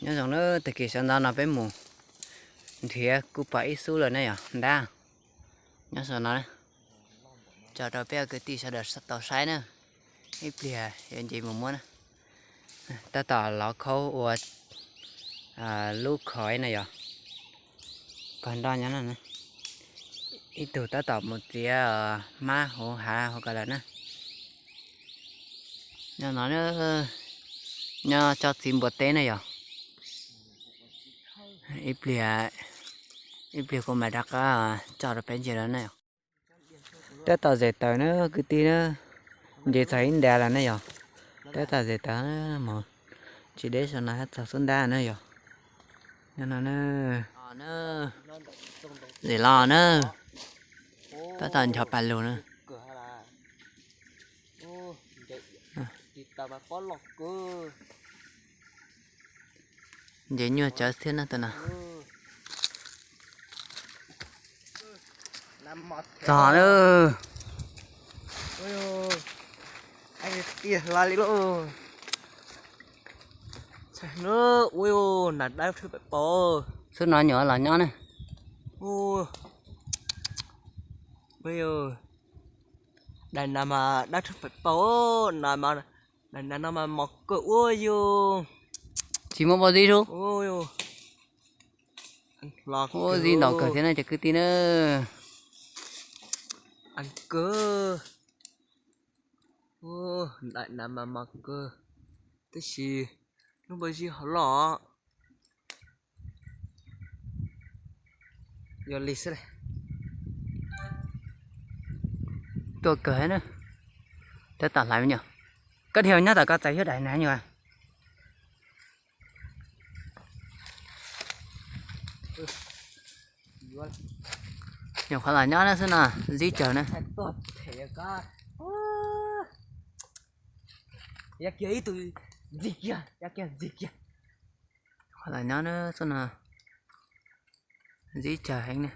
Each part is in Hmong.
Nyob zoo na, tag kis sawv ntxov no peb mus nrhiav kuj pom ib xub lawm ne yom, ntab. Nyob zoo no, tso rau peb kwv tij sawv daws tau saib na, ib pliag yuav nce mus muab na. Tab tom lov khaub ua lub khoiv na yom, pog nroj nyob no, ib tug tab tom mus txiav hmab hauv hav hauv ko lawm na. Nyob no, nyob tsob txiv npua teb na yom. Ib pliag, ib pliag kuv mam rov qab tso rau peb ntsia na. Tab tom zem taws na kwv tij na, nce txog ib nta lawm na yom. Tab tom zem taws mus, tsis deb saum no hab txog xub ntab na yom. Nyob no na, zem los na, tab tom ncho pas lug na. Nce nyuaj tsawv thiab na tus no. Txog na. Tiag hla li lauj. Ua nas dawb thwb pem paus. Xub no nyuam los nyob na. Daim nas mas dawb thwb pem paus, daim nas no mas mos kawg ua yus. Tsis muaj npau zib sub. Ua zib ntau kawg thiab na cov kwv tij na. Kawg. Daim nas mas mos kawg, tab sis lub npau zib ho loj. Yog li xwb, tuaj kawg na. Tab tom hlais me nyuam. Koj dhia nyob tom koj txais xyuas daim nas nyuam. Nyuam qhuav los nyob na xwb no, zib tsawg na. Qhuav los nyob na xwb no, zib tsawg heev na.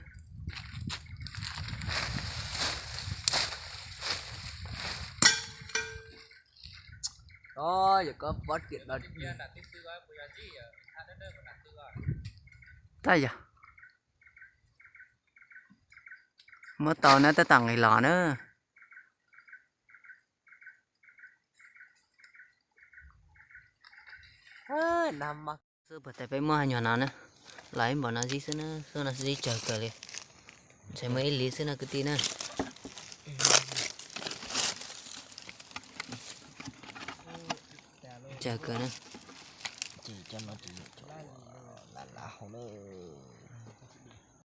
Tab yog muab tau na tab tom nqis los na. Xwb puas tas peb muab nyuag no na, los ib npaum no zib xwb na, xwb no zib tsawg kawg li. Ntshe muaj ib li xwb no kwv tij na. Tsawg kawg na. Lab hau na.